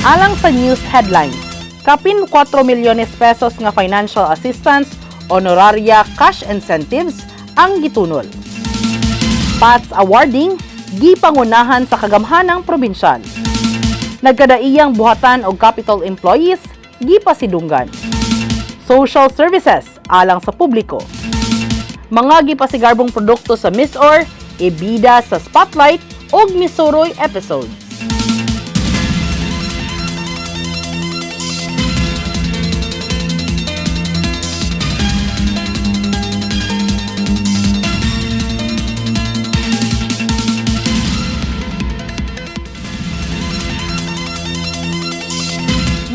Alang sa news headlines, kapin 4 milyones pesos nga financial assistance, honoraria, cash incentives ang gitunol. PATS awarding gipangunahan sa kagamhanang probinsyal. Nagkadaiyang buhatan og capital employees gipasidunggan. Social services alang sa publiko. Mga gipasigarbong produkto sa MisOr, ibida sa Spotlight ug Misuroy episodes.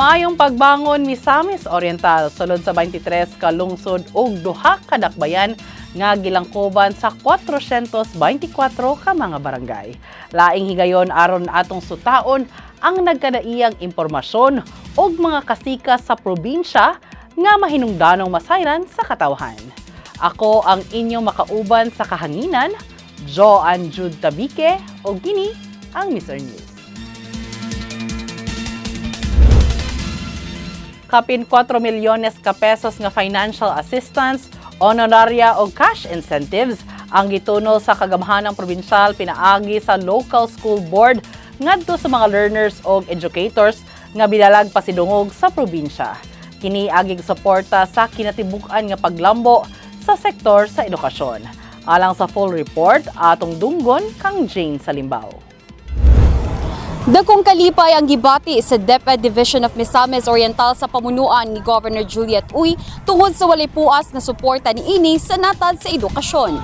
Maayong pagbangon, Misamis Oriental, sulod sa 23 ka lungsod ug duha ka dakbayan nga gilangkoban sa 424 ka mga barangay. Laing higayon aron atong sutaon ang nagkadaiyang impormasyon ug mga kasika sa probinsya nga mahinungdanong masayran sa katawhan. Ako ang inyong makauban sa kahanginan, Joanne Jude Tabique, ug kini ang Mr. News. Kapin 4 milyones ka pesos nga financial assistance, honoraria o cash incentives ang gitunol sa kagamhanang probinsyal pinaagi sa local school board ngadto sa mga learners o educators nga bilalag pasidungog sa probinsya. Kini agig suporta sa kinatibuk-an nga paglambo sa sektor sa edukasyon. Alang sa full report, atong dunggon kang Jane Salimbao. Dakong kalipay ang gibati sa DepEd Division of Misamis Oriental sa pamunuan ni Governor Juliet Uy tungod sa walay puas na suporta niini sa natad sa edukasyon.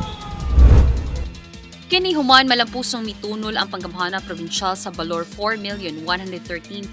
Kini human malampusong mitunol ang panggamhana probinsyal sa balor 4,113,100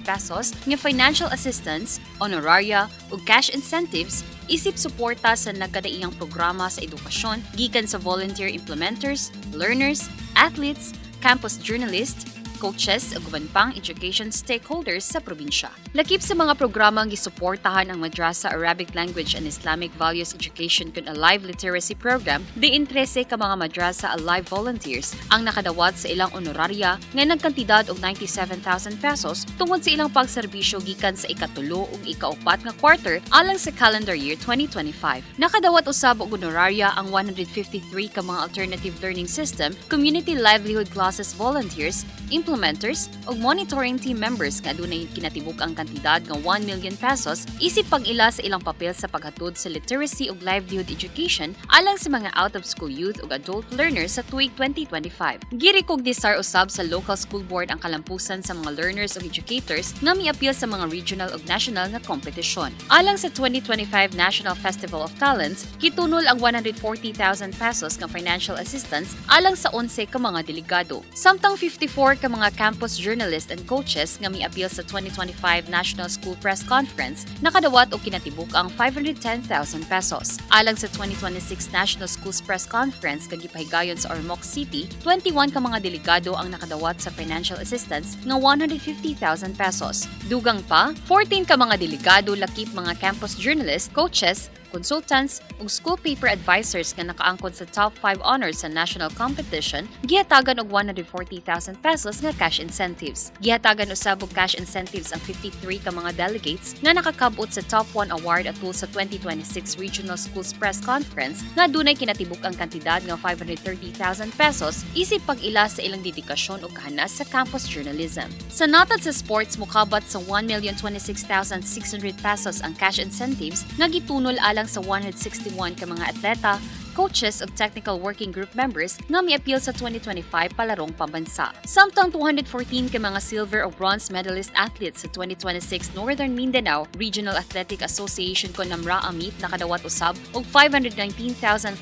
pesos nga financial assistance, honoraria ug cash incentives isip suporta sa nagkadaiyang programa sa edukasyon gikan sa volunteer implementers, learners, athletes, campus journalists, coaches ug uban pang education stakeholders sa probinsya. Lakip sa mga programang gisuportahan ang Madrasa Arabic Language and Islamic Values Education kun Alive Literacy Program, diin 13 ka mga Madrasa Alive volunteers ang nakadawat sa ilang honoraria nga nagkantidad og 97,000 pesos tungod sa ilang pagserbisyo gikan sa ikatulo ug ikaupat nga quarter alang sa calendar year 2025. Nakadawat usab og honoraria ang 153 ka mga alternative learning system, community livelihood classes volunteers, implementers ug monitoring team members nga adunay kinatibuk ang kantidad nga 1 million pesos isip pag-ila sa ilang papel sa paghatod sa literacy ug livelihood education alang sa mga out of school youth ug adult learners sa tuig 2025. Girekognisar usab sa local school board ang kalampusan sa mga learners ug educators nga miapil sa mga regional ug national nga kompetisyon. Alang sa 2025 National Festival of Talents, gitunol ang 140,000 pesos nga financial assistance alang sa 11 ka mga delegado. Samtang 54 ka mga campus journalists and coaches nga miapil sa 2025 National School Press Conference nakadawat og kinatibuk ang 510,000 pesos. Alang sa 2026 National Schools Press Conference nga gipahigayon sa Ormoc City, 21 ka mga delegado ang nakadawat sa financial assistance nga 150,000 pesos. Dugang pa, 14 ka mga delegado lakip mga campus journalists, coaches, consultants ug school paper advisors nga nakaangkon sa top 5 honors sa national competition gihatagan og 140,000 pesos nga cash incentives. Gihatagan usab og cash incentives ang 53 ka mga delegates nga nakakabot sa top 1 award atul sa 2026 Regional Schools Press Conference nga dunay kinatibuk ang kantidad nga 530,000 pesos isip pag-ila sa ilang dedikasyon ug kahanas sa campus journalism. Sa natad sa sports, mukabat sa 1,026,600 pesos ang cash incentives nga gitunol alang sa 161 ka mga atleta, coaches ug technical working group members nga miapil sa 2025 Palarong Pambansa. Samtang 214 ka mga silver o bronze medalist athletes sa 2026 Northern Mindanao Regional Athletic Association kon NAMRAA meet nakadawat usab og 519,500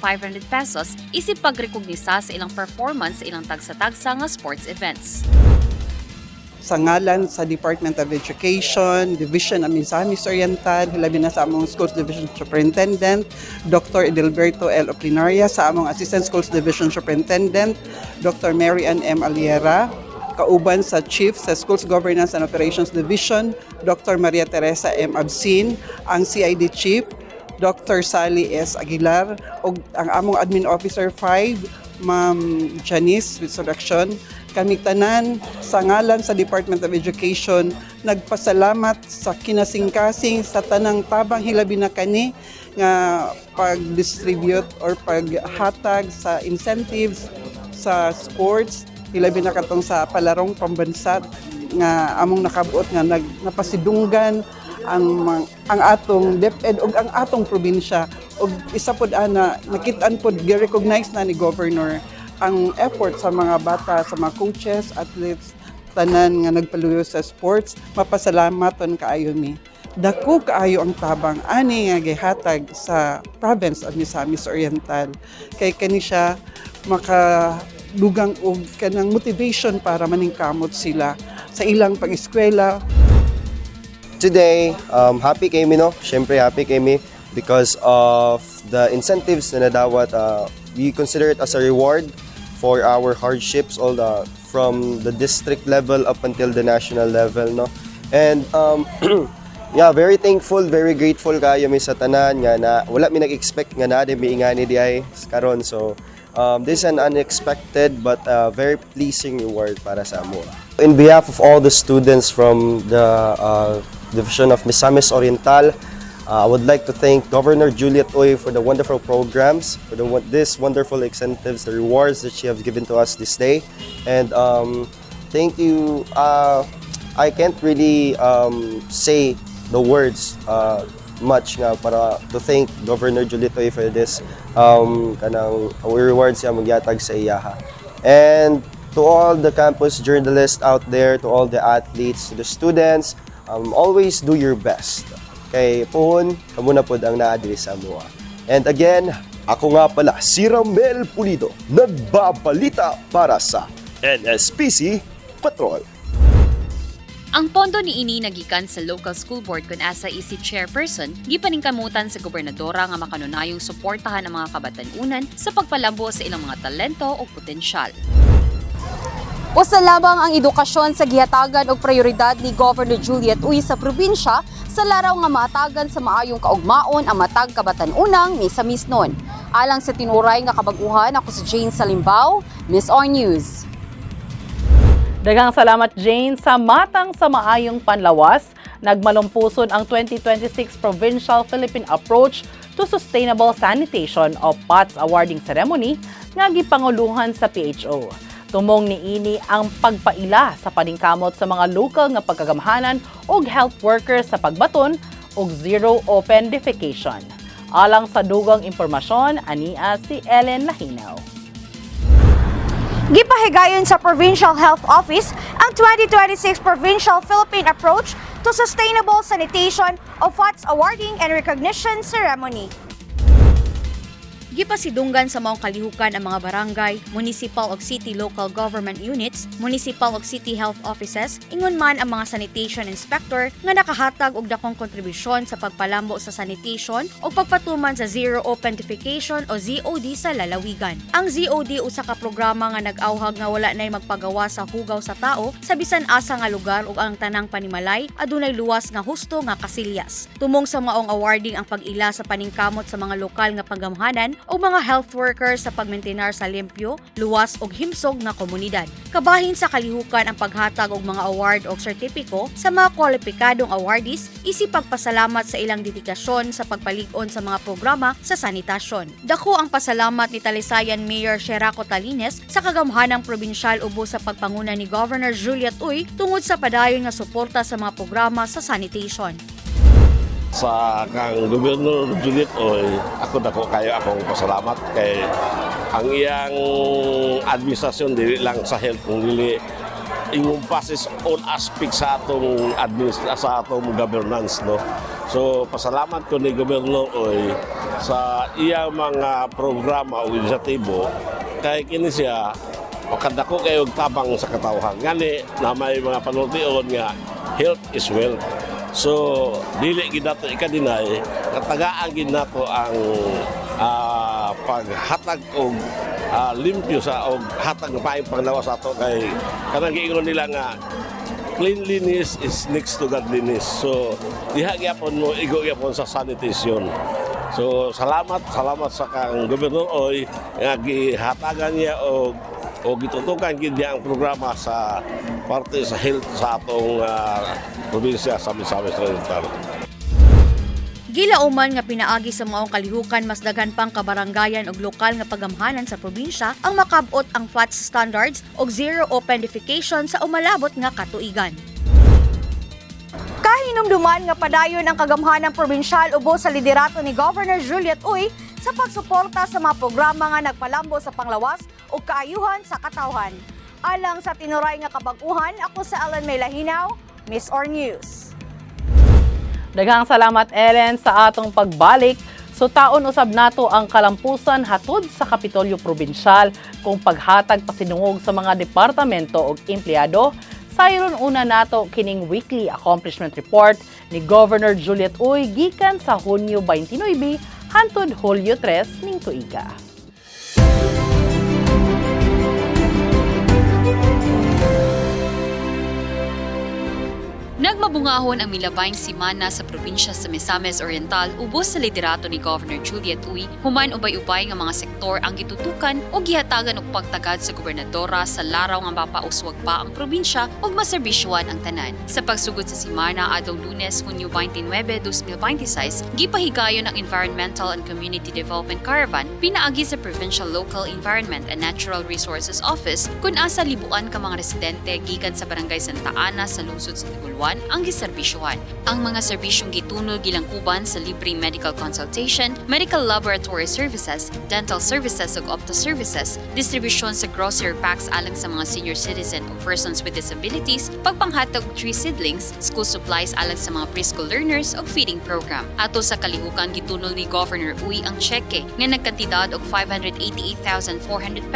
pesos isip pagrekognisa sa ilang performance sa ilang tagsa-tagsa nga sports events. Sa ngalan sa Department of Education, Division of Misamis Oriental, hilabi na sa among Schools Division Superintendent, Dr. Edelberto L. Oplinaria, sa among Assistant Schools Division Superintendent, Dr. Mary Ann M. Aliera, kauban sa Chief sa Schools Governance and Operations Division, Dr. Maria Teresa M. Absin, ang CID Chief, Dr. Sally S. Aguilar, ug ang among Admin Officer 5, Ma'am Janice Resurrection. Kami tanan sa ngalan sa Department of Education nagpasalamat sa kinasingkasing sa tanang tabang, hilabi na kani nga pag-distribute or paghatag sa incentives sa sports, hilabi na katong sa Palarong Pambansa nga among nakabuot nga napasidunggan ang atong DepEd ug ang atong probinsya. Ug isa pod ana, nakit-an pod, gi-recognize na ni Governor ang effort sa mga bata, sa mga coaches, athletes, tanan nga nagpaluyo sa sports. Mapasalamaton kaayo mi. Dako kaayo ang tabang ani nga gihatag sa province of Misamis Oriental kay kani siya makadugang og kanang motivation para maningkamot sila sa ilang pag-eskwela. Today, happy kami, no? Siyempre, happy kami because of the incentives na nadawat. We consider it as a reward for our hardships, all the from the district level up until the national level, no? And yeah, very thankful, very grateful kayo mi sa tanan nga na wala mi nag-expect nga naa mi ingani di ay karon. So, this is an unexpected but very pleasing reward para sa amo. In behalf of all the students from the Division of Misamis Oriental, I would like to thank Governor Juliet Uy for the wonderful programs, for this wonderful incentives, the rewards that she has given to us this day. And thank you. I can't really say the words much nga para to thank Governor Juliet Uy for this kanang rewards siya magyatag sa iyaha. And to all the campus journalists out there, to all the athletes, to the students, always do your best. Kay puhon, kamo na pod ang naa diri sa amoa. And again, ako nga pala si Ramel Pulido, nagbabalita para sa NSPC Patrol. Ang pondo niini nagikan sa local school board kun asa isip chairperson, gipaningkamutan sa gobernadora nga makanunayong suportahan ang mga kabatan-unan sa pagpalambo sa ilang mga talento o potensyal. Usa lamang ang edukasyon sa gihatagan og prioridad ni Governor Juliet Uy sa probinsya sa laraw nga maatagan sa maayong kaugmaon ang matag kabatan-unang Misamisnon. Alang sa tinuray nga kabag-uhan, ako si Jane Salimbao, MisOr News. Daghang salamat, Jane. Sa matang sa maayong panlawas, nagmalumpuson ang 2026 Provincial Philippine Approach to Sustainable Sanitation o PATS Awarding Ceremony nga gipanguluhan sa PHO. Tumong niini ang pagpaila sa paningkamot sa mga local nga pagkagamhanan ug health workers sa pagbaton og zero open defecation. Alang sa dugang impormasyon, ania si Ellen Lahinaw. Gipahigayon sa Provincial Health Office ang 2026 Provincial Philippine Approach to Sustainable Sanitation o PATS Awarding and Recognition Ceremony. Gipasidunggan sa maong kalihukan ang mga barangay, municipal ug city local government units, municipal ug city health offices, ingon man ang mga sanitation inspector nga nakahatag og dakong kontribusyon sa pagpalambo sa sanitation ug pagpatuman sa Zero Open Defecation o ZOD sa lalawigan. Ang ZOD usa ka programa nga nag-awhag nga wala nay magpagawa sa hugaw sa tao sa bisan asa nga lugar ug ang tanang panimalay adunay luwas nga husto nga kasilyas. Tumong sa maong awarding ang pag-ila sa paningkamot sa mga lokal nga panggamhanan o mga health workers sa pagmentinar sa limpyo, luwas ug himsog nga komunidad. Kabahin sa kalihukan ang paghatag og mga award o sertipiko sa mga kwalipikadong awardees isip pagpasalamat sa ilang dedikasyon sa pagpalig-on sa mga programa sa sanitasyon. Dako ang pasalamat ni Talisayan Mayor Xeraco Talines sa kagamhanang probinsyal ubos sa pagpanguna ni Governor Juliet Uy tungod sa padayon nga suporta sa mga programa sa sanitation. Sa kang Gobernador Juliet Uy, ako dako kayo akong pasalamat kay ang iyang administrasyon dili lang sa health kung dili encompasses all aspects sa atong governance, no? So pasalamat ko ni Gobernador Uy sa iyang mga programa o inisyatibo kay kini siya makadako kayo og tabang sa katawhan. Ngani na may mga panultion nga health is wealth. So, dili gid nato ika-deny, katagaan gid nato ang paghatag og limpyo sa og hatag ng maayong panglawas ato kay kanang giingon nila nga cleanliness is next to godliness. So, diha gyapon mo igo gyapon sa sanitation. So, salamat, salamat sa kang Gobernador Uy nga gihatagan niya og O gitutukan gid niya ang programa sa parte sa health sa atong probinsya sa Misamis Oriental. Gilauman nga pinaagi sa maong kalihukan, mas daghan pang kabaranggayan og lokal nga pagamhanan sa probinsya ang makab-ot ang FATS standards og zero open defecation sa umalabot nga katuigan. Kahinumduman nga padayon ang kagamhanang probinsyal ubos sa liderato ni Governor Juliet Uy sa pagsuporta sa mga programa nga nagpalambo sa panglawas ug kaayuhan sa katawhan. Alang sa Tinuray nga Kabag-uhan, ako sa Ellen May Lahinaw, MisOr News. Daghang salamat, Ellen, sa atong pagbalik. So taon usab nato ang kalampusan hatod sa Kapitolyo Probinsyal kung paghatag pasinungog sa mga departamento og empleyado. Sayron una nato kining weekly accomplishment report ni Governor Juliet Uy gikan sa Hunyo 29 hantod Hulyo 3 ning tuiga. Nagmabungahon ang milabayng simana sa probinsya sa Misamis Oriental ubos sa liderato ni Governor Juliet Uy, human ubay-ubay nga mga sektor ang gitutukan o gihatagan og pagtagad sa gobernadora sa laraw nga mapauswag pa ang probinsya ug maserbisyuan ang tanan. Sa pagsugod sa simana adlong Lunes, Hunyo 29, 2026, gipahigayon ang Environmental and Community Development Caravan pinaagi sa Provincial Local Environment and Natural Resources Office, kun asa libuan ka mga residente gikan sa Barangay Santa Ana sa lungsod sa Taguluan ang giserbisyuhan. Ang mga serbisyong gitunol gilangkuban sa libreng medical consultation, medical laboratory services, dental services ug opto services, distribusyon sa grocery packs alang sa mga senior citizen o persons with disabilities, pagpanghatag og tree seedlings, school supplies alang sa mga preschool learners ug feeding program. Ato sa kalihukan, gitunol ni Governor Uy ang tseke nga nagkantidad og ₱588,400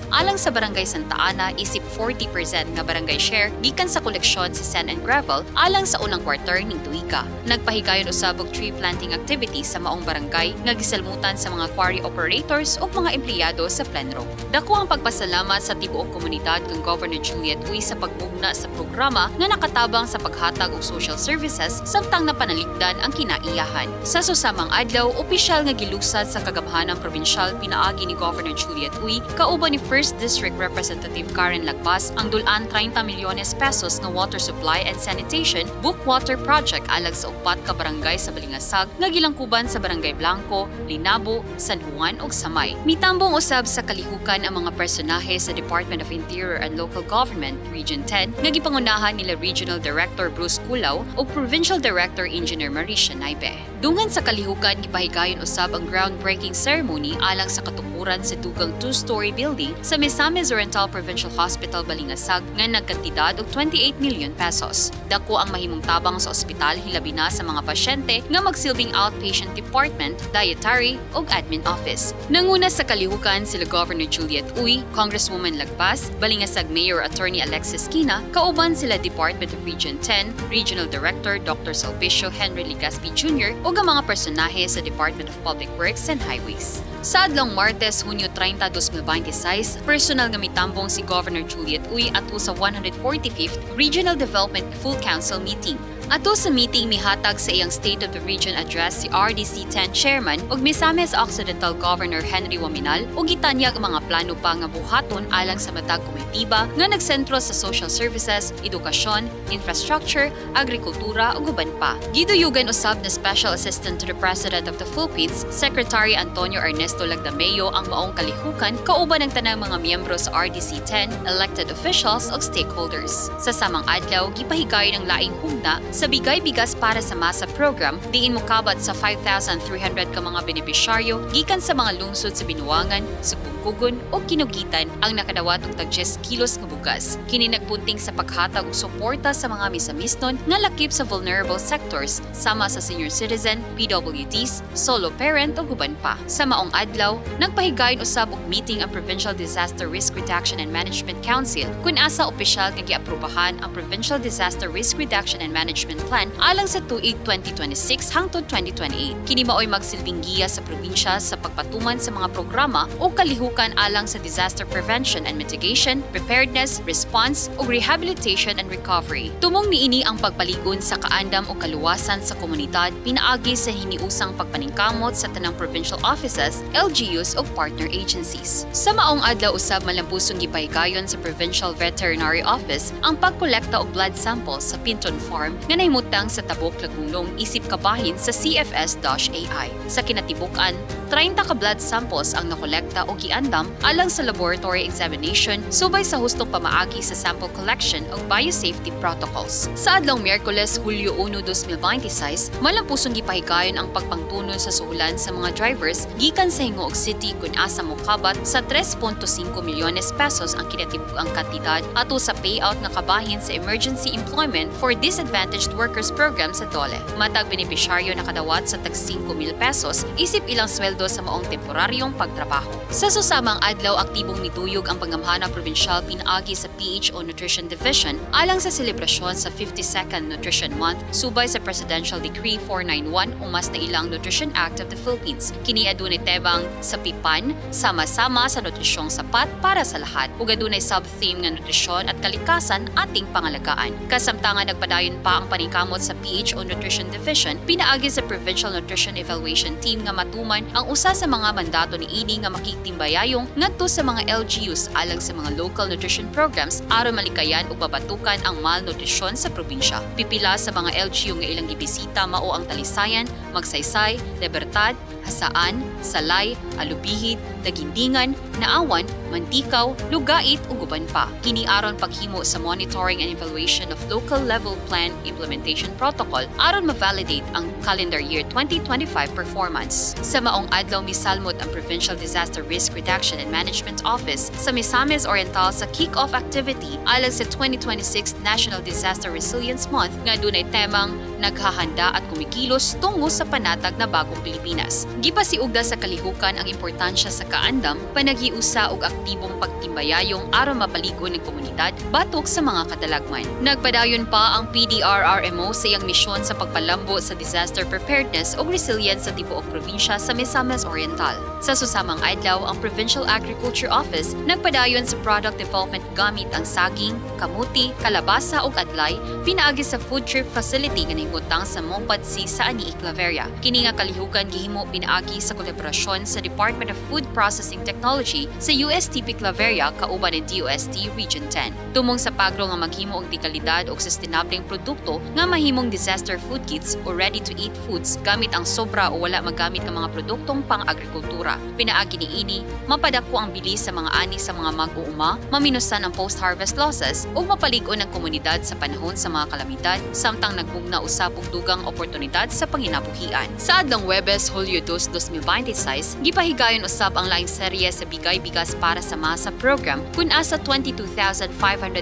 alang sa Barangay Santa Ana isip 40% nga barangay share gikan sa koleksyon sa sand and gravel alang sa unang quarter ning tuiga. Nagpahigayon usab og tree planting activities sa maong barangay nga gisalmutan sa mga quarry operators ug mga empleyado sa Plenro. Dako ang pagpasalamat sa tibuok komunidad kang Governor Juliet Uy sa pagmugna sa programa nga nakatabang sa paghatag og social services samtang napanaligdan ang kinaiyahan. Sa susamang adlaw, opisyal nga gilusad sa kagamhanang probinsyal pinaagi ni Governor Juliet Uy kauban ni First District Representative Karen Lagpas ang dul-an 30 milyones pesos nga water supply and sanitation bulk water project alang sa upat ka barangay sa Balingasag nga gilangkuban sa Barangay Blanco, Linabo, San Juan ug Samay. Mitambong usab sa kalihukan ang mga personahe sa Department of Interior and Local Government Region 10 nga gipangunahan nila Regional Director Bruce Culaw ug Provincial Director Engineer Marisha Naibe. Dungan sa kalihukan, gipahigayon usab ang groundbreaking ceremony alang sa katukuran sa dugang two-story building sa Misamis Oriental Provincial Hospital Balingasag nga nagkantidad og 28 million pesos. Dako ang mahimong tabang sa ospital, hilabi na sa mga pasyente, nga magsilbing outpatient department, dietary ug admin office. Nanguna sa kalihukan sila Governor Juliet Uy, Congresswoman Lagpas, Balingasag Mayor Attorney Alexis Quina, kauban sila Department of Region 10, Regional Director Dr. Salvicio Henry Legaspi Jr. ug ang mga personahe sa Department of Public Works and Highways. Sa adlong Martes, Hunyo 30, 2026, personal nga mitambong si Governor Juliet Uy ato sa 145th Regional Development Full Council meeting. Ato sa meeting, mihatag sa iyang State of the Region Address si RDC 10 Chairman ug Misamis Occidental Governor Henry Oaminal ug gitanyag ang mga plano pa nga buhaton alang sa matag komitiba nga nagsentro sa social services, edukasyon, infrastructure, agrikultura ug uban pa. Giduyugan usab na Special Assistant to the President of the Philippines, Secretary Antonio Ernesto Lagdameo, ang maong kalihukan kauban ang tanang mga miyembro sa RDC 10, elected officials ug stakeholders. Sa samang adlaw, gipahigayon ang laing hugna sa Bigay Bigas para sa Masa program diin mokabat sa 5,300 ka mga benepisyaryo gikan sa mga lungsod sa Binuangan, Sugbukugon ug Kinoguitan ang nakadawat og tag 10 kilos nga bugas. Kini nagpunting sa paghatag og suporta sa mga Misamisnon nga lakip sa vulnerable sectors sama sa senior citizen, PWDs, solo parent ug uban pa. Sa maong adlaw, nagpahigayon usab og meeting ang Provincial Disaster Risk Reduction and Management Council kun asa opisyal nga giaprobahan ang Provincial Disaster Risk Reduction and Management Management Plan alang sa tuig 2026 hangtod 2028. Kini maoy magsilbing giya sa probinsya sa pagpatuman sa mga programa o kalihukan alang sa disaster prevention and mitigation, preparedness, response ug rehabilitation and recovery. Tumong niini ang pagpaligon sa kaandam o kaluwasan sa komunidad pinaagi sa hiniusang pagpaningkamot sa tanang provincial offices, LGUs ug partner agencies. Sa maong adlaw usab, malampusong gipahigayon sa Provincial Veterinary Office ang pagkolekta og blood samples sa Pinton Farm nga nahimutang sa Tabok, Lagunong isip kabahin sa CFS-AI. Sa kinatibuk-an, 30 ka blood samples ang nakolekta o giandam alang sa laboratory examination subay sa hustong pamaagi sa sample collection ug biosafety protocols. Sa adlaw Miyerkules, Hulyo 1, 2026, malampusong gipahigayon ang pagpangtunol sa suhulan sa mga drivers gikan sa Gingoog City kung asa mokabat sa 3.5 milyones pesos ang kinatibuk-ang kantidad ato sa payout nga kabahin sa Emergency Employment for Disadvantaged Workers Program sa DOLE. Matag benepisyaryo nakadawat sa tag 5,000 pesos isip ilang sweldo sa maong temporaryong pagtrabaho. Sa susamang adlaw, aktibong miduyog ang Panggamhana Provincial pinaagi sa PHO Nutrition Division alang sa selebrasyon sa 52nd Nutrition Month subay sa Presidential Decree 491 o mas nailang Nutrition Act of the Philippines. Kini adunay tebang "Sa Pipan, sama-sama sa nutrisyong sapat para sa lahat" ug adunay sub-theme nga "Nutrisyon at kalikasan, ating pangalagaan." Kasamtangan, nagpadayon pa ang paningkamot sa PHO Nutrition Division pinaagi sa Provincial Nutrition Evaluation Team nga matuman ang usa sa mga mandato niini nga makigtimbayayong ngadto sa mga LGUs alang sa mga local nutrition programs aron malikayan ug mabatukan ang malnutrisyon sa probinsya. Pipila sa mga LGU nga ilang gibisita mao ang Talisayan, Magsaysay, Libertad, Jasaan, Salay, Alubijid, Laguindingan, Naawan, Manticao, Lugait ug uban pa. Kini aron paghimo sa monitoring and evaluation of local level plan implementation protocol aron ma-validate ang calendar year 2025 performance. Sa maong adlaw, misalmot ang Provincial Disaster Risk Reduction and Management Office sa Misamis Oriental sa kick-off activity alang sa 2026 National Disaster Resilience Month nga adunay temang "Naghahanda at kumikilos tungo sa panatag na bagong Pilipinas." Gipasiugda sa kalihukan ang importansya sa kaandam, panaghiusa ug aktibong pagtimbayayong aron mapaligon ng komunidad batok sa mga kadalagman. Nagpadayon pa ang PDRRMO sa iyang misyon sa pagpalambo sa disaster preparedness ug resilience sa tibuok probinsya sa Misamis Oriental. Sa susamang adlaw, ang Provincial Agriculture Office nagpadayon sa product development gamit ang saging, kamuti, kalabasa ug adlay pinaagi sa food trip facility nga nahimutang sa Mongpad C sa Anii, Claveria. Kini nga kalihukan gihimo pinaagi sa kolaborasyon sa Department of Food Processing Technology sa USTP Claveria kauban ng DOST Region 10. Tumong sa pagro nga maghimo og dekalidad ug sustainableng produkto nga mahimong disaster food kits o ready-to-eat foods gamit ang sobra o wala magamit nga mga produktong pang-agrikultura. Pinaagi niini, mapadako ang bilis sa mga ani sa mga mag-uuma, maminusan ang post-harvest losses ug mapalig-on ang komunidad sa panahon sa mga kalamidad samtang nagmugna usab og dugang oportunidad sa panginabuhian. Sa adlong Webes, Hulyo 2, 2026, gipahigayon usab ang laing serye sa Bigay Bigas para sa Masa program kun asa 22,500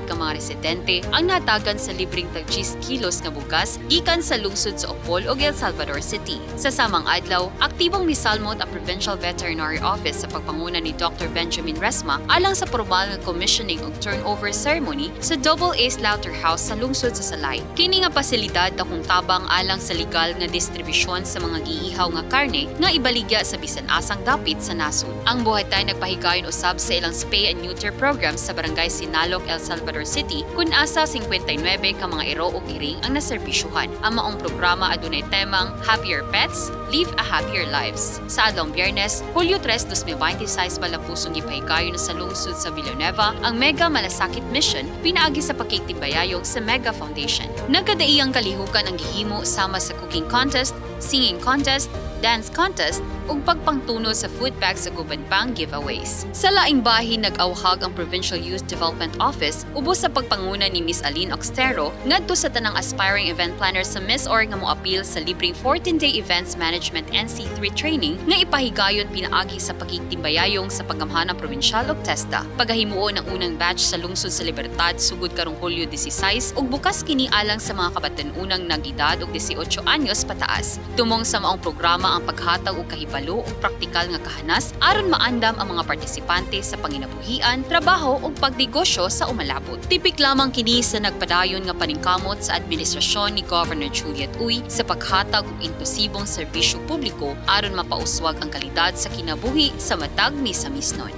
ka mga residente ang natagan sa libreng tag 10 kilos nga bugas gikan sa lungsod sa Opol ug El Salvador City. Sa samang adlaw, aktibong misalmot ang Provincial Veterinary Office sa pagpanguna ni Dr. Benjamin Resma alang sa formal nga commissioning ug turnover ceremony sa Double A Slaughterhouse sa lungsod sa Salay. Kini nga pasilidad dakong tabang alang sa legal nga distribusyon sa mga giihaw nga karne nga ibaligya sa bisan asang dapit sa nasod. Ang buhatan nagpahigayon usab sa ilang spay and neuter program sa Barangay Sinalok, El Salvador City kun asa 59 ka mga iro ug iring ang naserbisyuhan. Ang maong programa adunay temang "Happier Pets, Live a Happier Lives." Sa adlong Biyernes, Hulyo 3, 2026, malampusong gipahigayon sa lungsod sa Villanueva ang Mega Malasakit Mission pinaagi sa pakigtimbayayong sa Mega Foundation. Nagkadaiyang kalihukan ang gihimo sama sa cooking contest, singing contest, dance contest ug pagpangtuno sa food bags sa uban pang giveaways. Sa laing bahin, nag-awhag ang Provincial Youth Development Office ubos sa pagpanguna ni Miss Aline Oxtero ngadto sa tanang aspiring event planners sa MisOr nga moapil sa libreng 14-day Events Management NC3 training nga ipahigayon pinaagi sa pagigtimbayayong sa Panggamhanang Provincial og TESDA. Pagahimuon ang unang batch sa lungsod sa Libertad sugod karong Hulyo 16 ug bukas kini alang sa mga kabatan-unang nag-edad og 18 anyos pataas. Tumong sa maong programa ang paghatag og kahibalo kahibalo ug praktikal nga kahanas aron maandam ang mga partisipante sa panginabuhian, trabaho ug pagnegosyo sa umalabot. Tipik lamang kini sa nagpadayon nga paningkamot sa administrasyon ni Governor Juliet Uy sa paghatag og inklusibong serbisyo publiko aron mapauswag ang kalidad sa kinabuhi sa matag Misamisnon.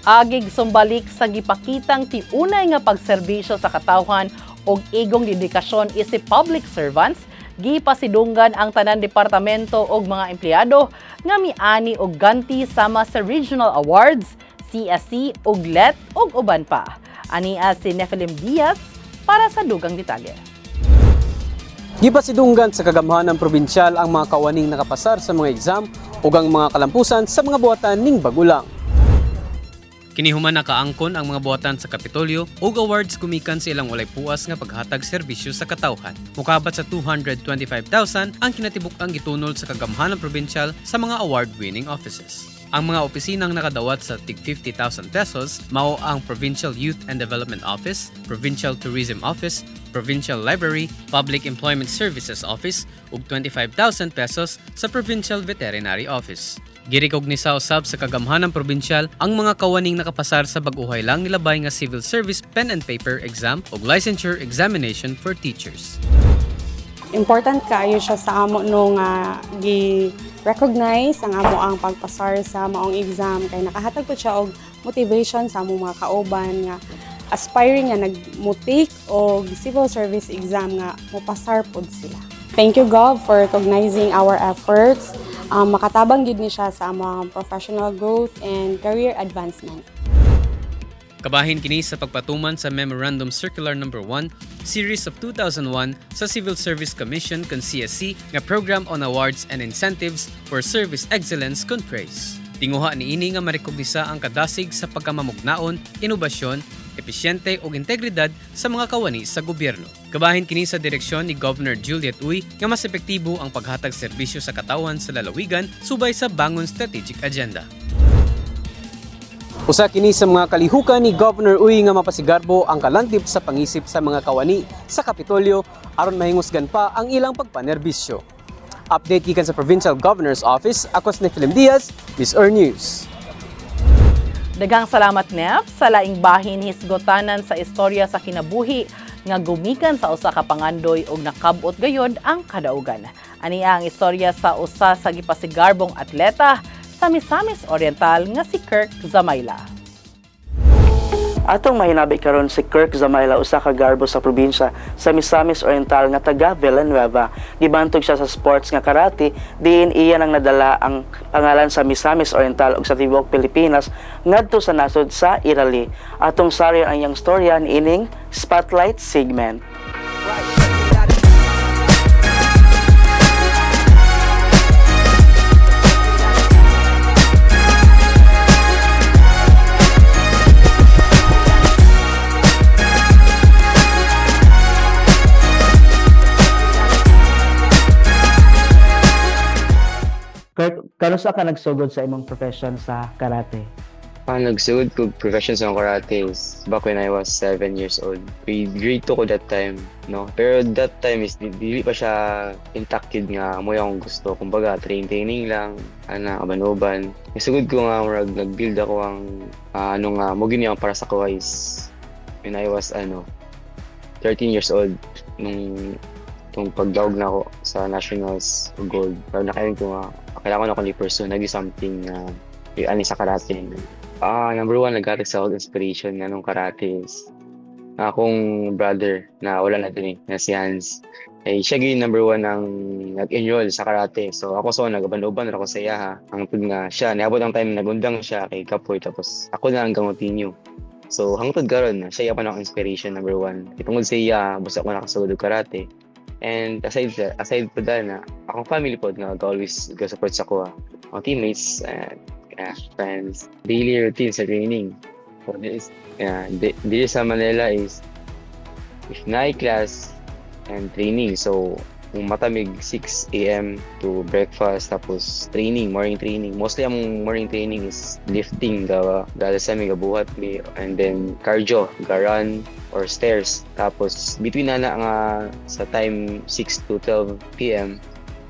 Agig sumbalik sa gipakitang tiunay nga pagserbisyo sa katawhan og igong dedikasyon isip public servants, gipasidunggan ang tanan departamento og mga empleyado nga miani og ganti sama sa regional awards, CSC ug LET ug uban pa. Ania si Nephilim Diaz para sa dugang detalye. Gipasidunggan sa kagamhanan probinsyal ang mga kawaning nakapasar sa mga exam ug ang mga kalampusan sa mga buhatan ning bagulang. Kini human nakaangkon ang mga buhatan sa Kapitolyo ug awards gumikan sa ilang walay puas nga paghatag serbisyo sa katawhan. Mukabat sa 225,000 ang kinatibuk-ang gitunol sa kagamhanan probinsyal sa mga award-winning offices. Ang mga opisinang nakadawat sa tig 50,000 pesos mao ang Provincial Youth and Development Office, Provincial Tourism Office, Provincial Library, Public Employment Services Office ug 25,000 pesos sa Provincial Veterinary Office. Girekognisa usab sa kagamhanan probinsyal ang mga kawaning nakapasar sa bag-uhay lang nilabay nga Civil Service Pen and Paper Exam ug Licensure Examination for Teachers. Important kaayo siya sa amo no nga gi-recognize ang amo ang pagpasar sa maong exam kay nakahatag po siya og motivation sa among mga kauban nga aspiring nga nag-mo-take og civil service exam nga mopasar pod sila. Thank you, Gov, for recognizing our efforts. Makatabang gid ni siya sa among professional growth and career advancement. Kabahin kini sa pagpatuman sa Memorandum Circular Number 1, Series of 2001 sa Civil Service Commission kon CSC nga Program on Awards and Incentives for Service Excellence kon PRAISE. Tinguha niini nga marekognisa ang kadasig sa pagkamamugnaon, inobasyon, episyente ug integridad sa mga kawani sa gobyerno. Kabahin kini sa direksyon ni Governor Juliet Uy nga mas epektibo ang paghatag serbisyo sa katawhan sa lalawigan subay sa Bangon Strategic Agenda. Usa kini sa mga kalihukan ni Governor Uy nga mapasigarbo ang kalantip sa pangisip sa mga kawani sa Kapitolyo aron mahingusgan pa ang ilang pagpanerbisyo. Update gikan sa Provincial Governor's Office, ako si Nephilim Diaz, MisOr News. Daghang salamat, Nef, sa laing bahin hisgotanan sa istorya sa kinabuhi nga gumikan sa usa ka pangandoy ug nakab-ot gayod ang kadaugan. Ania ang istorya sa usa sa gipasigarbong atleta sa Misamis Oriental nga si Kirk Zamayla. Atong mahinabi karon si Kirk Zamayla, usa ka garbo sa probinsya sa Misamis Oriental nga taga Villanueva. Gibantog siya sa sports nga karate diin iya nang nadala ang pangalan sa Misamis Oriental ug sa tibuok Pilipinas ngadto sa nasod sa Italy. Atong sarion ang iyang storya niining Spotlight segment. Kirk, kanus-a ka nagsugod sa imong profession sa karate? Ang nagsugod ko profession sa karate is back when I was 7 years old. Grade 2 ko that time, no? Pero that time is dili pa siya intact yun nga mo akong gusto. Kumbaga, training lang, ana, uban-uban. Nagsugod ko nga murag nag-build ako ang ano nga mo gini ang para sa ko is when I was ano 13 years old nung tong pagdaog na ako sa nationals gold. Pero nakayon ko nga kailangan ako ni pursue nagi something na ani sa karate. Number one, naghatag sa ako inspiration nga nung karate is akong brother na wala na din eh, na si Hans. Eh, siya gyud number one ang nag-enroll sa karate. So ako so nagaban-uban ra ako sa iya ha. Hangtod nga siya, niabot ang time nagundang siya kay Kapoy tapos ako na ang continue. So hangtod karon siya pa na akong inspiration number one. Kay tungod sa iya, busa ako nakasugod og karate. And aside po dahil na akong family pod nga always go-support sa ko. Akong teammates and friends. Daily routine sa training. So, this, yeah, dito sa Manila is if night class and training. So, Kung matamig, 6 a.m. to breakfast, tapos training, morning training. Mostly ang morning training is lifting, gawa, gala sa mi, gabuhat mi, and then cardio, ga-run or stairs. Tapos between na na nga sa time 6 to 12 p.m.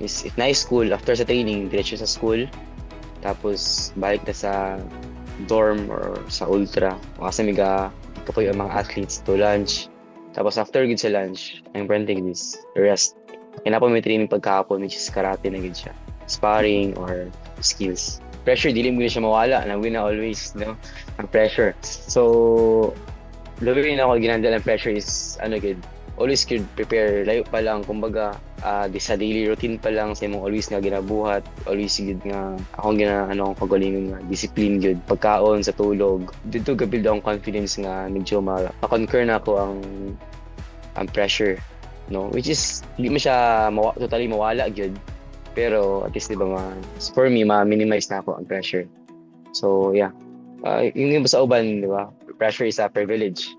is if na school, after sa training, diretso sa school. Tapos balik na sa dorm or sa ultra. Kasi mi ga tukoy ang mga athletes to lunch. Tapos after gid sa lunch, ang branding is rest. Kaya na po may training pagkahapon, which is karate na gid siya. Sparring or skills. Pressure, dili mo gid siya mawala. Na na always, no? Ang pressure. So, labi na ako ginandala ng pressure is, ano gid, always could prepare. Layo pa lang, kumbaga, di sa daily routine pa lang, sa imong always nga ginabuhat, always gid nga, akong gina, ano, akong kagalingon nga, discipline gid, pagkaon sa tulog. Dito gabuild akong confidence nga medyo ma-conquer na ako ang pressure, no, which is hindi mo siya totally mawala gyud, pero at least, di ba, for me, ma-minimize na ako ang pressure. So yeah, yun yung sa uban, di ba, pressure is a privilege.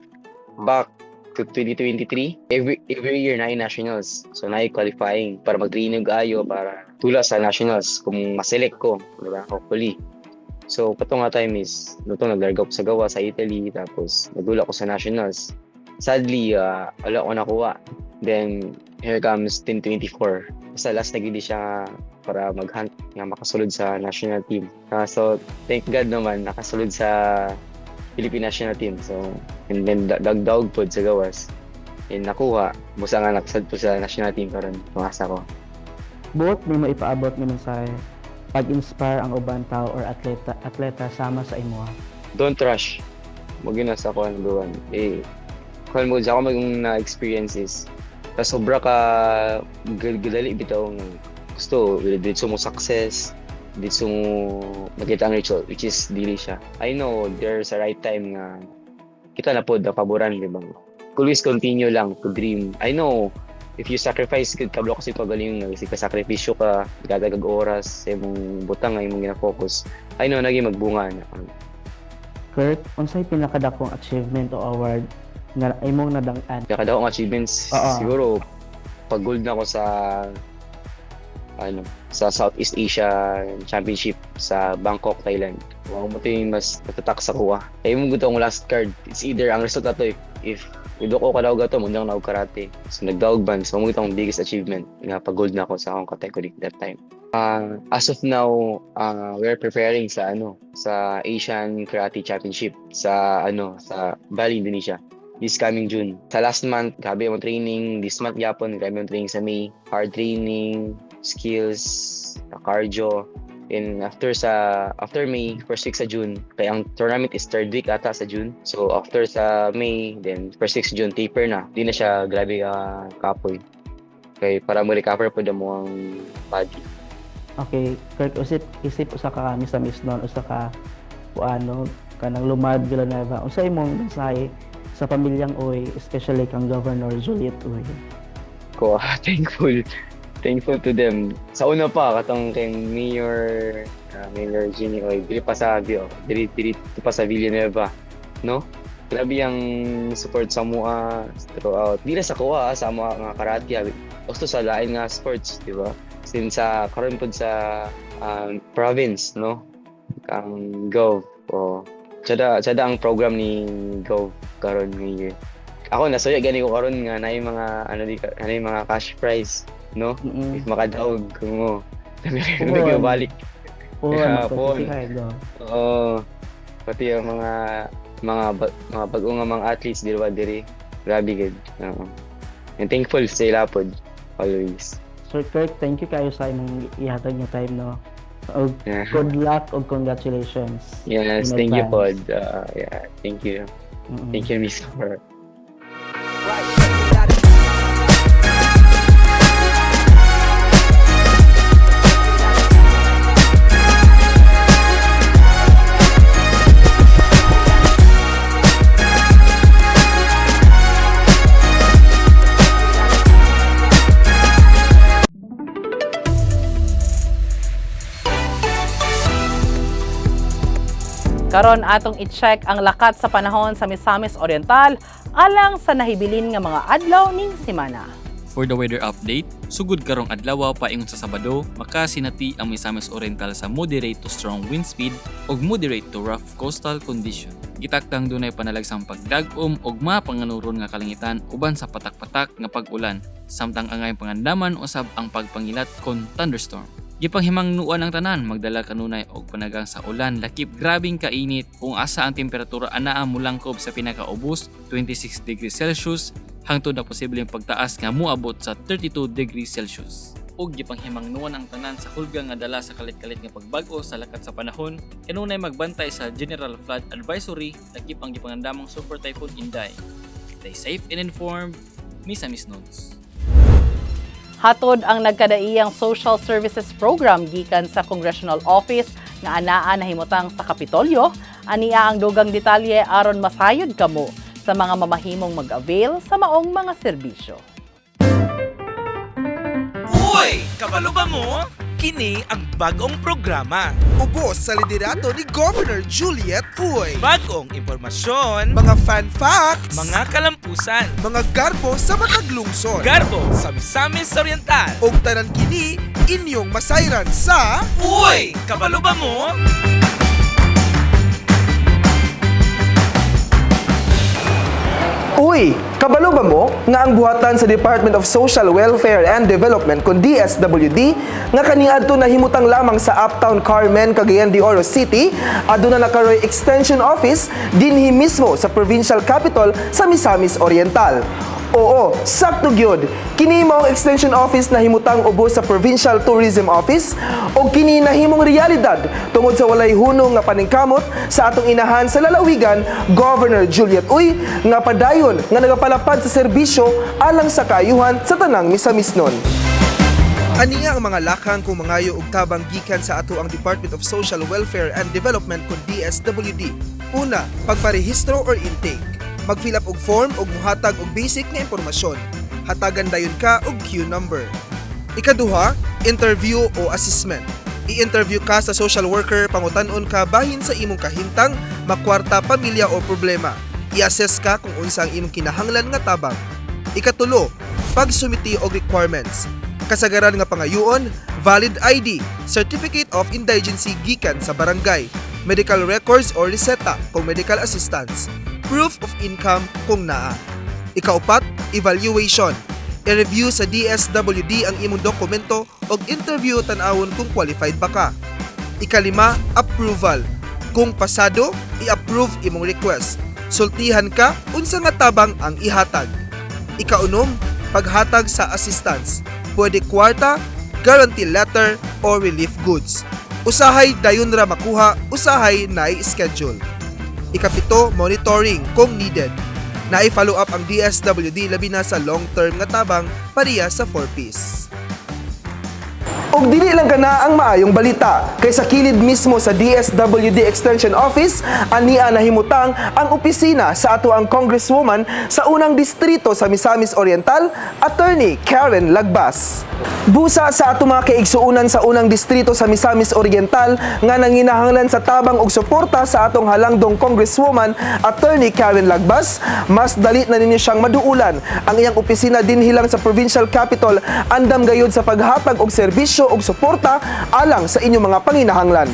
Back to 2023, every year na nationals, so na qualifying para mag-training ayo para tula sa nationals kung ma-select ko, di ba, hopefully. So kato nga time is luto naglarga ko sa gawa sa Italy, tapos nagdula ko sa nationals. Sadly, wala ko nakuha. Then here comes 2024, basta last na gid siya para mag-hunt nga makasulod sa national team. So thank God naman, nakasulod sa Philippine national team. So and then dagdag pod sa gawas and nakuha, busa nga nakasad po sa national team karon, masa ko. Buot nimo ipaabot nga mensahe pag-inspire ang uban tao or atleta atleta sama sa imoha? Don't rush mo gina sa kuan number one eh, kuan mo sa ako maging na experience is ta sobra ka gadali bitaw nga gusto dito mo success, dito mo makita ang result, which is dili siya. I know there's a right time nga kita na pod ang paboran, di ba? Always continue lang to dream. I know if you sacrifice gud, kabalo kasi pagaling nga kasi ka-sakripisyo ka, gadagag oras sa imong butang nga imong gina-focus, I know naging magbunga na. Kurt, unsay pinakadakong achievement o award nga imong nadang-an? Pinakadakong achievements, siguro pag gold na ako sa ano, sa Southeast Asia Championship sa Bangkok, Thailand. Wa mo yung mas natatak sa kuha. Kaya mo gusto ang last card. It's either ang result na to, if Udo ko kadaog ato mo nang karate. So nagdaog ban, so mo itong biggest achievement nga pag gold na ako sa akong category that time. As of now, we're preparing sa ano, sa Asian Karate Championship sa ano, sa Bali, Indonesia, this coming June. Sa last month, grabe ang training. This month yapon, grabe ang training sa May. Hard training, skills, cardio. And after May, first week sa June, kaya ang tournament is third week ata sa June. So after sa May, then first week sa June, taper na. Di na siya grabe kapoy. Kay para mo recover po mo ang body. Okay, Kurt, usip isip usa ka Misamisnon, usa ka kuano kanang Lumad Villanueva. Unsa imong mensahe sa pamilyang Uy, especially kang Governor Juliet Uy? Ko thankful thankful to them. Sa una pa katong kay Mayor Ginny Uy, diri pa sa diri diri pa sa Villanueva, no? Grabe ang support sa mua throughout. Di na sa kuha sa mga nga karate, gusto sa lain nga sports, di ba? Since sa karon pod sa province, no? Kang Gov o tsada tsada ang program ni Gov karon nga year. Ako nasuya gani ko karon nga naay mga ano di ano yung mga cash prize, no? If makadaog kung mo. Puon. Balik. Puon, Yeah, magpatisi puon. kayo. Oo. Pati ang mga bago nga mga athletes diri ba diri. Grabe gid. Oo. And thankful sa ila pod always. Sir Kurt, thank you kayo sa imong ihatag nga time, no. Og good luck og congratulations Yes, in thank you advance. pod. Yeah, thank you. Thank you, Miss Cor. Karon atong i-check ang lakat sa panahon sa Misamis Oriental alang sa nahibilin nga mga adlaw ning semana. For the weather update, sugod karong adlaw paingon sa Sabado, makasinati ang Misamis Oriental sa moderate to strong wind speed ug moderate to rough coastal condition. Gitaktang dunay panalagsang pagdag-om ug mapanganuron nga kalangitan uban sa patak-patak nga pag-ulan, samtang angay pangandaman usab ang pagpangilat kon thunderstorm. Gipanghimangnuan ang tanan magdala kanunay og panagang sa ulan lakip grabing kainit kung asa ang temperatura anaa mulangkob sa pinakaubos 26 degrees Celsius hangtod na posibleng pagtaas nga moabot sa 32 degrees Celsius. Ug gipanghimangnuan ang tanan sa hulga nga dala sa kalit-kalit nga pagbag-o sa lakat sa panahon kanunay magbantay sa General Flood Advisory lakip ang gipangandamang Super Typhoon Inday. Stay safe and informed. Misamis Notes. Hatod ang nagkadaiyang social services program gikan sa Congressional Office nga anaa nahimutang sa Kapitolyo. Ania ang dugang detalye aron masayod kamo sa mga mamahimong mag-avail sa maong mga serbisyo. Uy! Kabalo ba mo? Kini ang bagong programa. Ubos sa liderato ni Governor Juliet Uy. Bagong impormasyon, mga fun facts, mga kalampusan, mga garbo sa matag lungsod, garbo sa Misamis Oriental. Og tanan kini inyong masayran sa Uy! Kabalo ba mo? Uy, kabalo ba mo nga ang buhatan sa Department of Social Welfare and Development kon DSWD nga kaniadto nahimutang lamang sa Uptown Carmen, Cagayan de Oro City, aduna na karoy extension office dinhi mismo sa provincial capital sa Misamis Oriental? Oo, sakto gyud. Kini mao ang extension office na himutang ubos sa Provincial Tourism Office o kini nahimong realidad tungod sa walay hunong nga paningkamot sa atong inahan sa lalawigan, Governor Juliet Uy, nga padayon nga nagapalapad sa serbisyo alang sa kaayuhan sa tanang Misamisnon. Aniya ang mga lakang kung mangayo og tabang gikan sa ato ang Department of Social Welfare and Development kun DSWD. Una, pagparehistro or intake. Mag-fill up og form og muhatag og basic nga impormasyon. Hatagan dayon ka og queue number. Ikaduha, interview o assessment. I-interview ka sa social worker, pangutan-on ka bahin sa imong kahimtang, makwarta, pamilya o problema. I-assess ka kung unsa ang imong kinahanglan nga tabang. Ikatulo, pagsumiti og requirements. Kasagaran nga pangayuon, valid ID, Certificate of Indigency gikan sa barangay, medical records or reseta kung medical assistance, proof of income kung naa. Ikaupat, evaluation. I-review sa DSWD ang imong dokumento og interview tan-awon kung qualified ba ka. Ikalima, approval. Kung pasado, i-approve imong request. Sultihan ka unsa nga tabang ang ihatag. Ikaunom, paghatag sa assistance. Pwede kwarta, guarantee letter, o relief goods. Usahay dayon ra makuha, usahay na schedule. Ikapito, monitoring kung needed. Nai-follow up ang DSWD labi na sa long-term nga tabang pareha sa 4Ps. Og dili lang kana ang maayong balita kay sa kilid mismo sa DSWD Extension Office ania nahimutang ang opisina sa ato ang Congresswoman sa unang distrito sa Misamis Oriental, Attorney Karen Lagbas. Busa sa ato mga kaigsuonan sa unang distrito sa Misamis Oriental nga nanginahanglan sa tabang og suporta sa atong halangdong Congresswoman Attorney Karen Lagbas, mas dali na ninyo siyang maduulan. Ang iyang opisina dinhi lang sa provincial capital andam gayud sa paghatag og serbisyo og suporta alang sa inyong mga panginahanglan.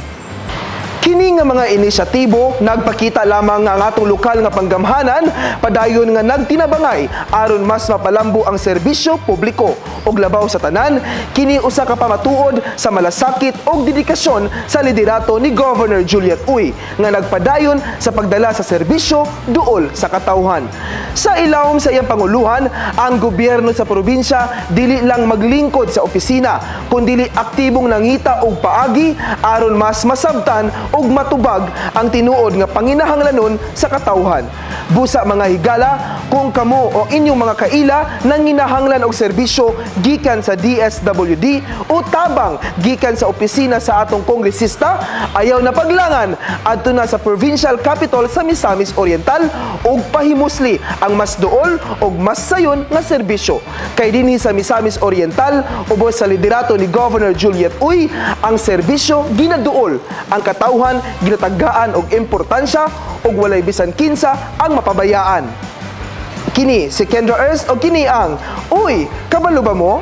Kini nga mga inisyatibo nagpakita lamang nga ang atong lokal nga panggamhanan padayon nga nagtinabangay aron mas mapalambo ang serbisyo publiko ug labaw sa tanan, kini usa ka pamatuod sa malasakit ug dedikasyon sa liderato ni Governor Juliet Uy nga nagpadayon sa pagdala sa serbisyo duol sa katawhan. Sa ilawom sa iyang panguluhan, ang gobyerno sa probinsya dili lang maglingkod sa opisina kundili aktibong nangita og paagi aron mas masabtan ug matubag ang tinuod nga panginahanglanon sa katawhan. Busa, mga higala, kung kamo o inyong mga kaila nanginahanglan og serbisyo gikan sa DSWD o tabang gikan sa opisina sa atong kongresista, ayaw na paglangan, adto na sa provincial capital sa Misamis Oriental ug pahimusli ang mas duol ug mas sayon nga serbisyo. Kay dinhi sa Misamis Oriental, ubos sa liderato ni Governor Juliet Uy, ang serbisyo ginaduol, ang katawhan ginatagaan og importansya ug walay bisan kinsa ang mapabayaan. Kini si Kendra Ernst o kini ang Uy, kabalo ba mo?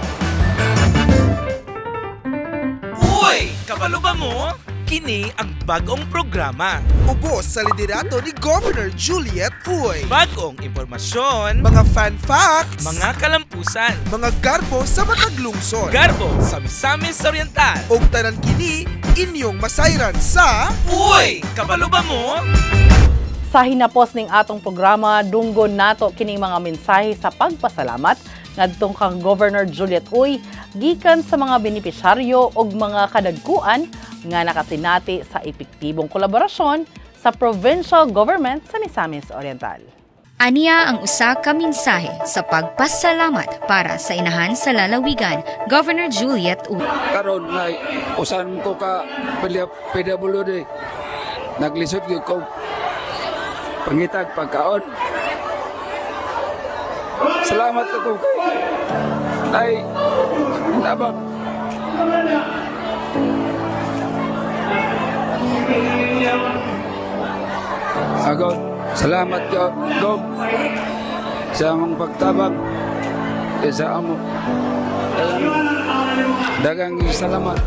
Uy, kabalo ba mo? Kini ang bagong programa. Ubos sa liderato ni Governor Juliet Uy. Bagong impormasyon, mga fun facts, mga kalampusan, mga garbo sa matag lungsod. Garbo sa Misamis Oriental. Og tanan kini inyong masayran sa Uy, kabalo ba mo? Sa hinapos ning atong programa, dunggon nato kining mga mensahe sa pagpasalamat ngadtong kang Governor Juliet Uy gikan sa mga benepisyaryo ug mga kadagkuan nga nakasinati sa epektibong kolaborasyon sa provincial government sa Misamis Oriental. Aniya ang usa ka mensahe sa pagpasalamat para sa inahan sa lalawigan, Governor Juliet Uy. Karon nga usan ko ka PWD, naglisod gyud ko pangitag pagkaon. Salamat ako kay ay nabak. Ako, salamat ko, Gob, sa among pagtabang eh, sa amo. Dagang salamat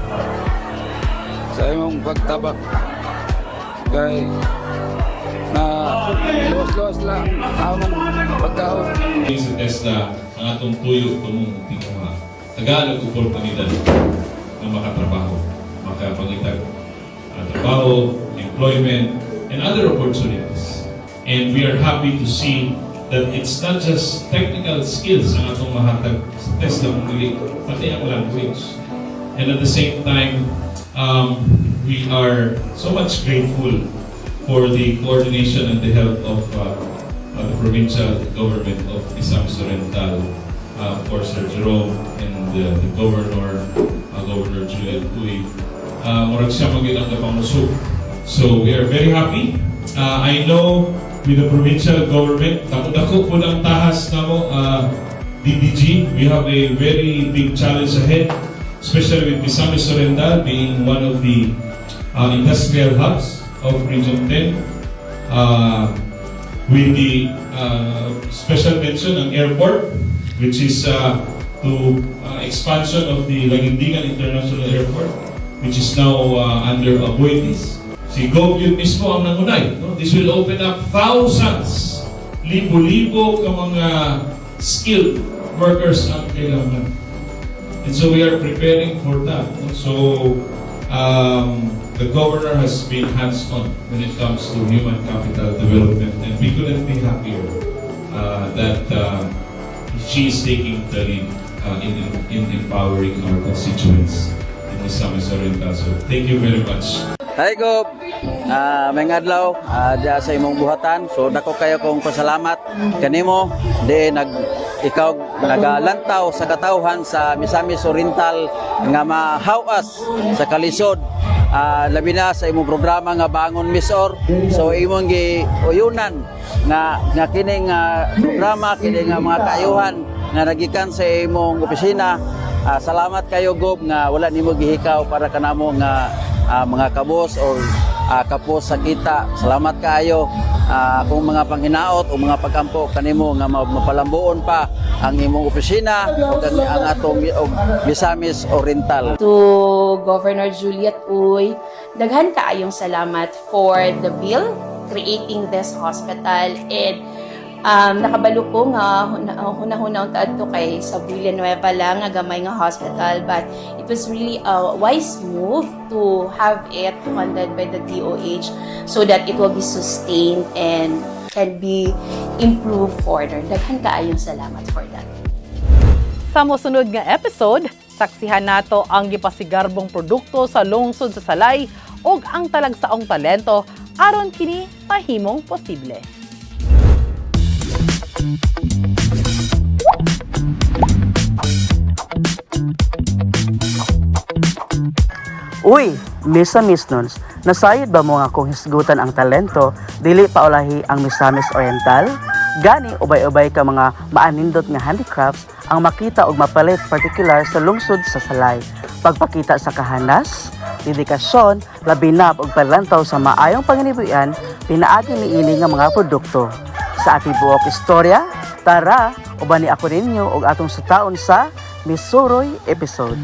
sa imong pagtabang kay na luwas-luwas lang among pagkaon. Sa TESDA, ang atong tuyo tumong tinguha. Tagalog oportunidad na makatrabaho, makapangitag trabaho, employment, and other opportunities. And we are happy to see that it's not just technical skills ang atong mahatag sa TESDA, kundi pati ang language. And at the same time, we are so much grateful for the coordination and the help of the provincial government of Misamis Oriental, of course, Sir Jerome and the governor, Governor Juliet Uy. Murag siya man gyud ang kapangusog. So we are very happy. I know with the provincial government, dako-dako po ng tahas namo, DDG, we have a very big challenge ahead, especially with Misamis Oriental being one of the industrial hubs of Region 10. With the special mention ang airport, which is to expansion of the Laguindingan International Airport, which is now under Aboitiz. Si Gov yun mismo ang nangunay. No? This will open up thousands, libo-libo ka mga skilled workers ang kailangan. And so we are preparing for that. No? So the governor has been hands-on when it comes to human capital development, and we couldn't be happier that she is taking the lead in empowering our constituents in Misamis Oriental. So thank you very much. Hi Gob, maayong adlaw diya sa imong buhatan. So dako kayo kong pasalamat kanimo di nag ikaw nagalantaw sa katawhan sa Misamis Oriental nga mahawas sa kalisod. Labi na sa imong programa nga Bangon Misor. So imong giuyunan nga nga kining programa, kini nga mga kaayuhan nga nagikan sa imong opisina. Salamat kayo, Gob, nga wala nimo gihikaw para kanamo nga mga kabos or kapos sa kita. Salamat kaayo. Kung mga panghinaot o mga pagampo kanimo nga mapalambuon pa ang imong opisina ug ang atong og Misamis Oriental. To Governor Juliet Uy, daghan kaayong salamat for the bill creating this hospital and nakabalo ko nga huna-huna unta adto kay sa Villanueva lang nga gamay nga hospital, but it was really a wise move to have it funded by the DOH so that it will be sustained and can be improved further. Daghan kaayong salamat for that. Sa mosunod nga episode, saksihan nato ang gipasigarbong produkto sa lungsod sa Salay ug ang talagsaong talento aron kini mahimong posible. Uy, Misamisnons, nasayod ba mo nga kung hisgutan ang talento, dili paulahi ang Misamis Oriental? Gani, ubay-ubay ka mga maanindot nga handicrafts ang makita og mapalit, partikular sa lungsod sa Salay. Pagpakita sa kahanas, dedikasyon, labi na og paglantaw sa maayong panginibuhian, pinaagi niini nga mga produkto. Sa atibuok istorya, Tara, ubani ako ninyo og atong sutaon sa Misuroy episode.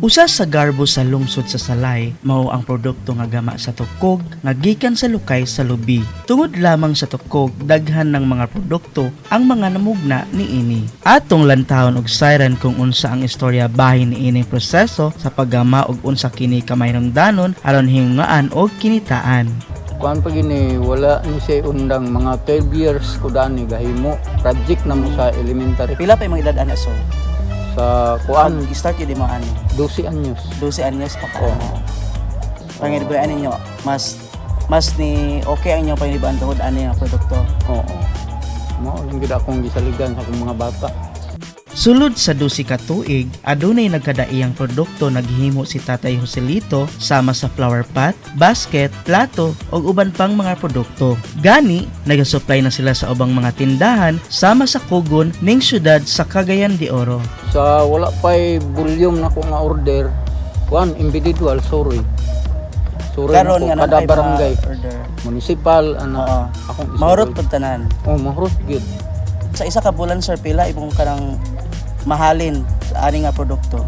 Usa sa garbo sa lungsod sa Salay mao ang produkto nga gama sa tukog nga gikan sa lukay sa lubi. Tungod lamang sa tukog, daghan ng mga produkto ang mga namugna niini. Atong lantawon og sayran kung unsa ang istorya bahin niining proseso sa paggama og unsa kini kamahinungdanon aron hingungaan og kinitaan. Kuan pa gini, wala ni siya undang, mga 12 years ko dani gahimo. Project na mo sa elementary. Pila pa imong edad ana, so? Sa kuan, start yun mo ano? 12 anyos. 12 anyos pa ka. Oo. Panginibuan ninyo, mas mas ni okay ang inyong panginibuan tungod ani nga produkto. Oo. Mao lang gid akong gisaligan sa akong mga bata. Sulod sa 12 ka tuig, adunay nagkadaiyang produkto naghimo si Tatay Joselito sama sa flower pot, basket, plato ug uban pang mga produkto. Gani, nagasupply na sila sa ubang mga tindahan sama sa kugon ning syudad sa Cagayan de Oro. Sa wala pa'y volume na ko nga order, kuan individual, sorry. Sorry Karon na nga ko, kada naa kay mga barangay. order. Municipal ano akong isuroy. Mahurot pud tanan. Oh, mahurot gyud. Sa isa ka bulan, sir, pila imong kanang mahalin sa ani nga produkto?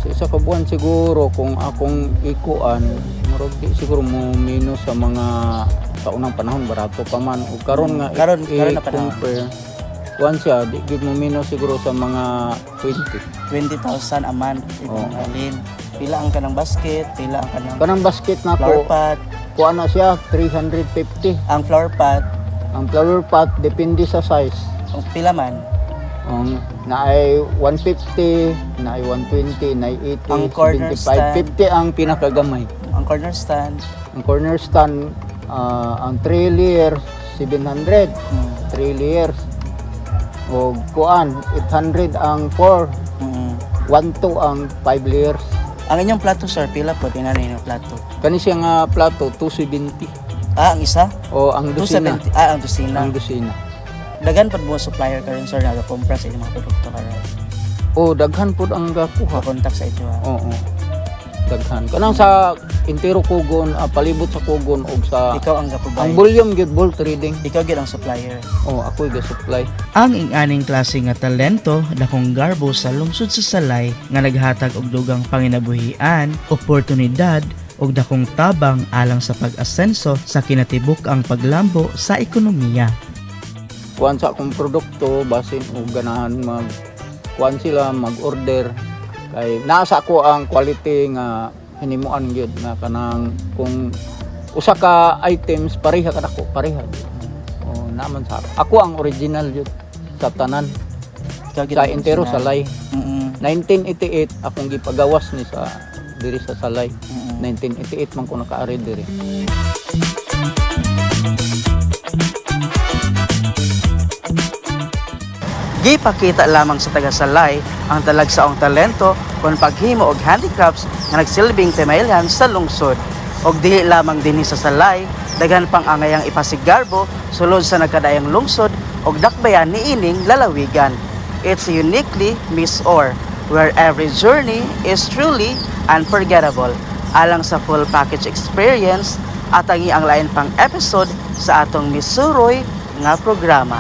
Sa isa ka buwan siguro kung akong ikuan, murag di siguro mo minus sa mga sa unang panahon barato pa man ug karon nga Karon na panahon. I-compare, kuan siya di gyud mo minus siguro sa mga 20. 20,000 a month imong mahalin. Pila ang kanang basket, pila ang kanang Kanang basket na flower ko, pot. Kuan na siya 350. Ang flower pot, Ang flower pot depende sa size. Ang pila man? Ang naay 150, naay 120, naay 80, Ang corner 75, stand. 50 ang pinakagamay. Ang corner stand. Ang corner stand, ang 3 layers, 700. 3 layers. O kuan, 800 ang 4. 1.2 ang 5 layers. Ang inyong plato, sir, pila po tinani inyong plato? Kani siya nga plato, 270. Ah, ang isa? O ang dosina. 270. Ah, ang dosina. Ang dosina. Daghan pud mo supplier karon, sir, nga kumpra sa inyong mga produkto karon. O daghan pud ang gakuha. Kontak sa inyo. Ah. Oo. Daghan. Kanang sa entero kugon, palibot sa kugon og sa Ikaw ang ga-provide. Ang volume gyud bulk trading. Ikaw gyud ang supplier. Oh, ako ga supply. Ang ing-aning klase nga talento dakong garbo sa lungsod sa Salay nga naghatag og dugang panginabuhian, oportunidad ug dakong tabang alang sa pag-asenso sa kinatibuk ang paglambo sa ekonomiya. Kuan sa akong produkto basin og ganahan mag kuan sila mag-order kay nasa ako ang quality nga hinimuan gyud nga kanang kung usa ka items pareha kadako pareha gyud. Oh, naman sa ako ang original gyud sa tanan Ikaw gyud sa ang entero original. Salay. 1988 akong gipagawas ni sa diri sa Salay. 1988 man ko nakaari diri. Gipakita lamang sa taga Salay ang talagsaong talento kon paghimo og handicrafts nga nagsilbing timailhan sa lungsod. Og dili lamang dinhi sa Salay, daghan pang angayang ipasigarbo sulod sa nagkadaayang lungsod og dakbayan niining lalawigan. It's uniquely MisOr, where every journey is truly unforgettable. Alang sa full package experience, atangi ang lain pang episode sa atong Misuroy nga programa.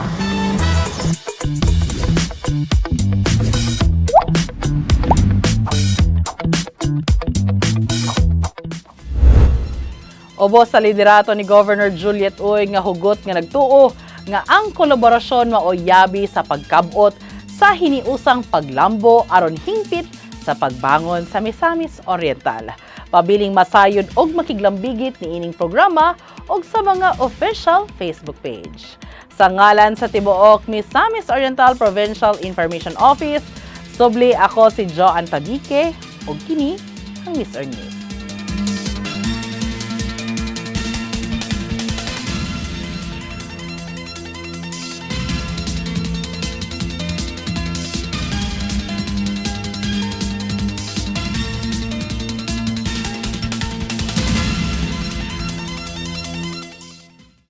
Ubos sa liderato ni Governor Juliet Uy nga hugot nga nagtuo nga ang kolaborasyon maoyabi sa pagkabot sa hiniusang paglambo aron hingpit sa pagbangon sa Misamis Oriental. Pabiling masayod og makiglambigit niining programa og sa mga official Facebook page. Sa ngalan sa tibuok Misamis Oriental Provincial Information Office, subli ako si Joan Tabique ug kini ang MisOr News.